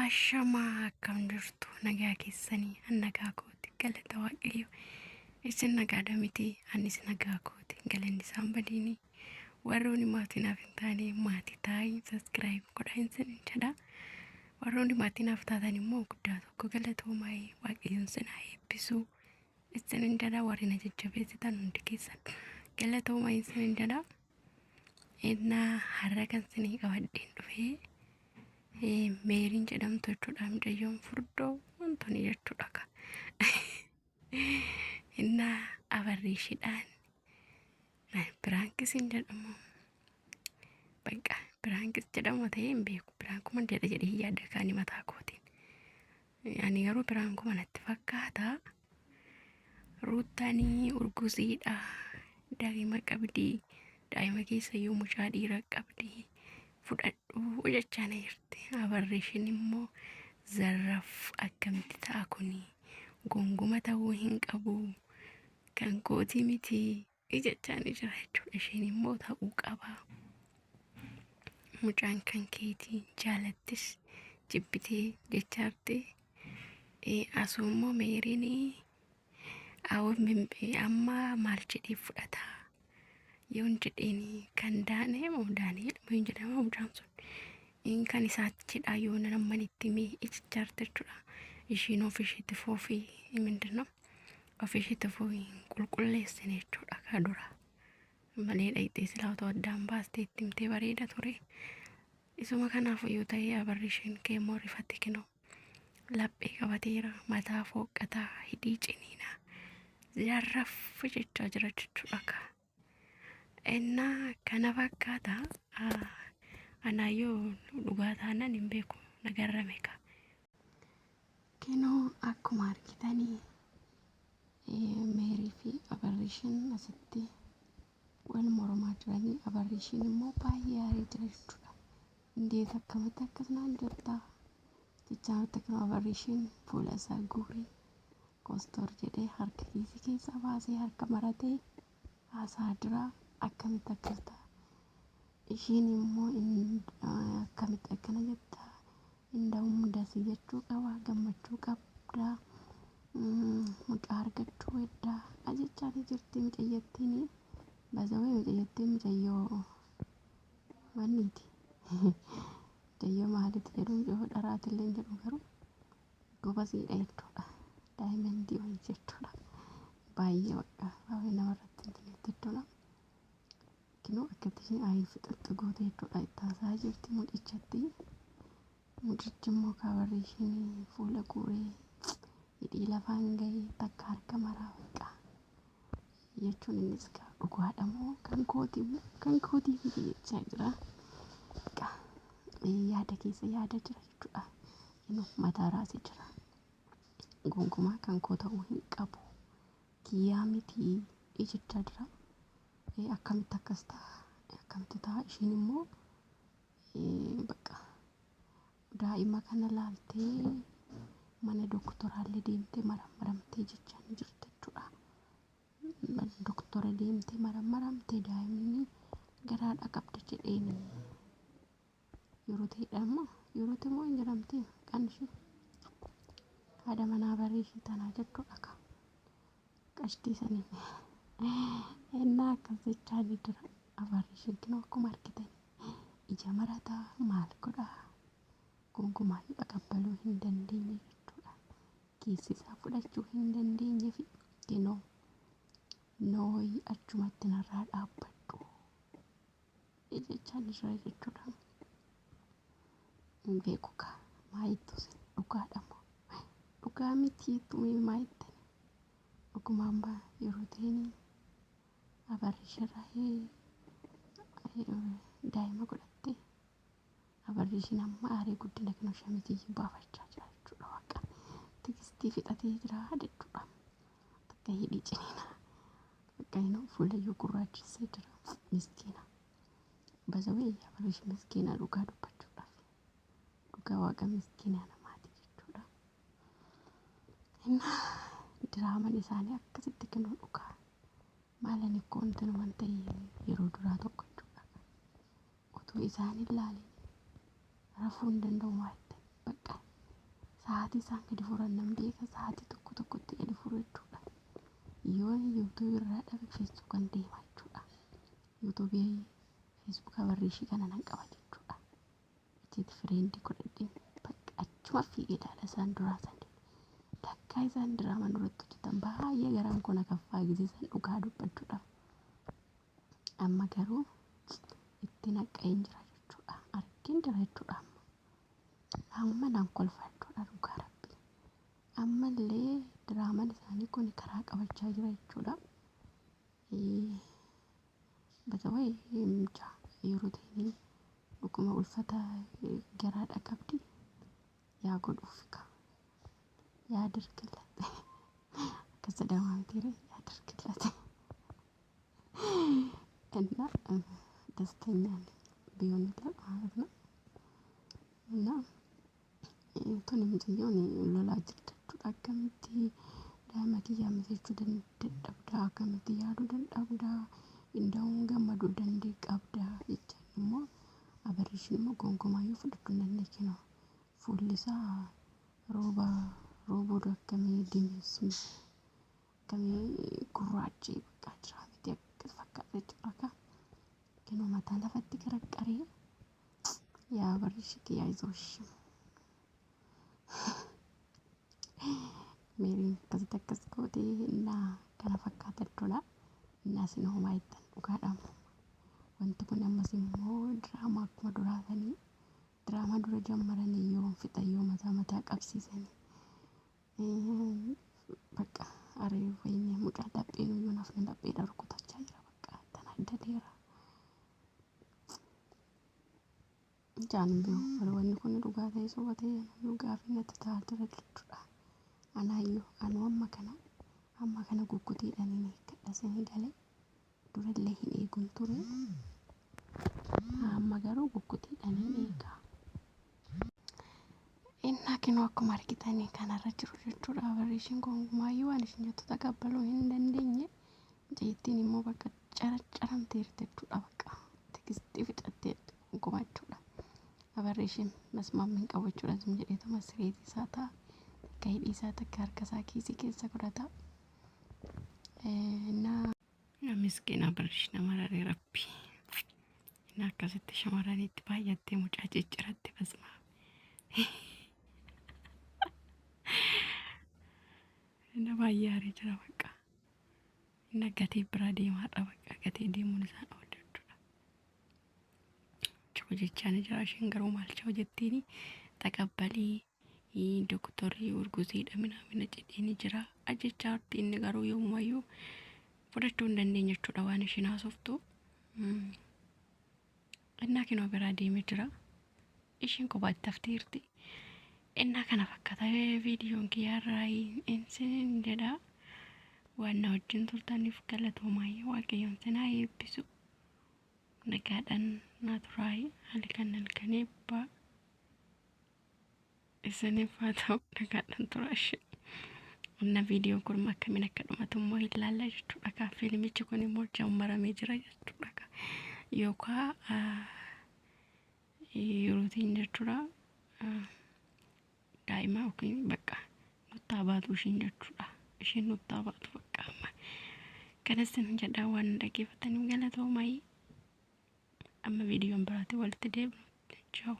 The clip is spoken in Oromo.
Ashamaa akkam jirtu nagaa keessanii an nagaa kooti galata waaqayyo isin nagaadha miti anis nagaa kooti galanni isaan badiini warroonni maatii naaf hin taane maatii taa'i saskiraayib godhaa isin jedha warroonni maatii naaf taatan immoo guddaa tokko galatoomaa waaqayyoon sin haa eebbisu isin jedha warri na jajjabeessitan hundi keessan galatoomaa isin jedha. Innaa har'a kan isinii qabadheen dhufee meeriin jedhamtu jechuudha mucayyoon furdoo wantoonni jechuudha ka. Innaa abarriishiidhaan biraankis hin jedhamu. Bakka biraankis jedhama ta'ee hin beeku. Biraankuma jedha jedhee hin yaadda kaanii mataa kootiin. Ani garuu biraankuma natti fakkaata. Ruuttaanii urguziidha. Daa'ima qabdi. Daa'ima keessa iyyuu mucaa dhiira qabdi. Fudhadhu jechaa na jirti. Abarreeshin immoo zarraf akkamitti ta'a kuni? Gonguma ta'uu hin qabu. Kan kootii miti jechaa ni jira jechuudha. Isheen immoo ta'uu qaba. Mucaan kan keetii jaalattis jibbitee jechaa jirti. Asuu immoo meeriin amma maal jedhee fudhata yoon jedheen kan daanee moo daani'el moo hin jedhama mucaan sun in kan isaatti jedhaa yoo nan amman itti himee jechaa jirti jechuudha. Ishiin of isheetti foofii ምንድን ነው of isheetti foofii hin qulqulleessine jechuudha ka dura. Malee dhaqxee silaa otoo addaan baastee itti himtee bareeda ture. Isuma kanaaf iyyuu ta'ee abarri isheen keemmoo rifate kinoo. Laphee qabateera mataa fooqqataa hidhii ciniinaa zarraf jechaa jira jechuudha ka. Innaa kana fakkaata anaayyuu dhugaa taanaan hin beeku nagarrame ka. Kinoo akkuma argitanii Meerii fi Abarriishin asitti wal mormaa jiranii Abarriishin immoo baay'ee aaree jira jechuudha. Indeet akkamitti akkas naan jettaa jechaa jirti akkuma Abarriishin fuula isaa guuree kostoor jedhee harka kiisii keessaa baasee harka maratee haasaa jira akkamitti akkas ta'a. Ishiin immoo akkamitti akkana jettaa inda'um dasi jechuu qaba gammachuu qabda mucaa argachuu heddaa ajechaati jirti mucayyattiin bazawee mucayyattiin mucayyoo wanniiti mucayyoo maaliiti jedhu mucayyoo dharaatillee hin jedhu garuu gobasiidha jechuudha daa'imandii wayii jechuudha baay'ee bakka baay'ee namarratti hin jechuudha. Kinoo akkatti isheen aayii fixaxxu goote jechuudha itti haasa'aa jirti mucichatti. Mucichi immoo kabarri isheen fuula guuree hidhii lafaan gahee takka harka maraa baqa jechuun innis gaa dhugaadha moo kan kootii moo kan kootii miti jechaa jira. Baqa yaada keessa yaada jira jechuudha. Kinoo mataa raasee jira. Gonkumaa kan koo ta'uu hin qabu. Kiyyaa miti jechaa jira. Akkamitti akkas ta'a akkamitti ta'a ishiin immoo bakka daa'ima kana laaltee mana doktoraallee deemtee marammaramtee jechaa ni jirti jechuudha. Mana doktora deemtee marammaramtee daa'imni garaadha qabda jedheeni. Yeroo ta'edha immoo yeroo ta'e immoo hin jedhamti maqaan ishee haadha manaa barii ishee tanaa jechuudha ka. Qashtii saniin ennaa akkas jechaa ni jira abarri isheen kinoo akkuma argitan ija marataa maal godhaa gonkumaa taqabbaluu hin dandeenye jechuudha. Keessi isaa fudhachuu hin dandeenye fi kinoo nooyi achumatti narraa dhaabbadhu jechaa ni jira jechuudha. Hin beeku kaa maayittu sin dhugaadha moo dhugaa miti tumee maayittani dhugumaan baa yeroo ta'een abarri ishirraa daa'ima godhatte abarri ishiin amma aaree guddina kan shamizii baafachaa jira jechuudha waaqa tigistii fixatee jira jechuudha takka hidhii ciniina bakka inni fuulayyuu gurraachessee jira miskiina. Bazawee abarrish miskiina dhugaa dubbachuudhaaf dhugaa waaqa miskiina namaati jechuudha. Innaa diraaman isaanii akkasitti kennu dhugaa maalan ikkoo intinuman ta'e yeroo duraa tokko jechuudha. Utuu isaan hin laalin rafuu hin danda'u maal bakka Sa'aatii isaan gadi furan nan beeka sa'aatii tokko tokkotti gadi furu jechuudha. Yoon yuutuubii irraa dhabe feesbuukan deema jechuudha. Yuutuubii feesbuuka barreeshii kana nan qaba jechuudha. Achitti fireendii godhadhee bakka achuma fiigee ilaala isaan duraa san. Lakkaa isaan diraamaa duratti hojjetan baay'ee garaan koo na kaffaa gisee san dhugaa dubbachuudhaaf. Amma garuu itti naqqa'een jira jechuudha. Argeen jira jechuudha amma. Amma nan kolfa jechuudha dhugaa rabbi. Ammallee diraamaan isaanii kun karaa qabachaa jira jechuudha. Batawai mucaa yeroo ta'e dhuguma ulfata garaadha qabdi. Yaa godhuuf ka. Yaa dirqillate. Akkas jedhama mitiire yaa dirqillate. እና ደስተኛ ነኝ ቢሆንልን ማለት ነው። እና tuni mucayyoon lolaa jirti jechuudha. Akkamitti daa'ima kiyya ammasichuu dadhabdaa akkamitti yaaduu dadhabdaa inda'uun gammaduu dandee qabdaa jechaan immoo abarrishin immoo gonkumayyuu fudhachuu hin dandeenye. Fuulli isaa rooba roobuu akkamii diimessu akkamii gurraachee bakka jira miti akkas fakkaata jechuudha. Kinoo mataa lafatti qaraqqaree yaa abarrishi kiyya ayizoosh. Meeriin akkasitti akkas gootee innaa kana fakkaata jechuudha. Innaa isin homaa jettan dhugaadha. Wanti kun ammas immoo diraamaa akkuma duraa sanii diraamaa dura jammaranii yoo fixan yoo mataa mataa qabsiisanii bakka aree wayinii mucaa lapheen iyyuu nafni lapheedha rukutachaa jira bakka tanaddadeera. Mucaan hin beeku wanni kun dhugaa ta'e soba ta'e dhugaa fi natti ta'aa jira jechuudha. Anaayyuu anuu amma kana gugguteedhaan hin eeggadha isinii galee durallee hin eeguun ture. Amma garuu gugguteedhaan hin eega. Innaa kinoo akkuma argitanii kanarra jiru jechuudha. Abarreeshiin gonkumaayyuu waan ishin jettu taqabbaluu hin dandeenye. Mucayyittiin immoo bakka caraccaramteerti jechuudha. Bakka tigistii fixatteerti gonkumaa jechuudha. Abarreeshiin masmaamni hin qabu jechuudha. Zim jedheetuma sireetii isaa ta'a. Takka hidhii isaa takka harka isaa kiisii keessa godhata. Innaa miskiin abarreesh nama raree rabbi. Innaa akkasitti shamarranitti baay'attee mucaa cicciratte basmaa. Inni baay'ee aaree jira bakka. Inni gatee biraa deemaadha bakka gatee deemuun isaan oolu jechuudha. Choo jechaa ni jira isheen garuu maal choo jettiini taqabbalii doktorri urguziidha minaamina jedhee ni jira. Ajjechaa jirti inni garuu yoomumayyuu fudhachuu hin dandeenye jechuudha waan isheen haasoftu. Innaa kinoo biraa deemee jira. Isheen kophaatti hafteerti. Innaa kana fakkaata viidiyoon kiyyaarraa isin jedha. Waan na wajjin turtaniif galatoomaa waaqayyoon sinaa eebbisu. Nagaadhaan naa turaa halkan halkan eebbaa isiniif haa ta'u nagaadhaan turaa ishee. Inna viidiyoon kun akkamiin akka dhumatu immoo ilaalla jechuudha. Kaa fiilmichi kun immoo jammaramee jira jechuudha. Yookaan yerootiin jechuudha. Daa'ima yookiin bakka nuttaa baatu ishiin jechuudha. Isheen nuttaa baatu bakka amma. Kanas sin jedhaa waan dhaggeeffataniif galatoomaa. Amma viidiyoon biraatti walitti deebinu. Ciao.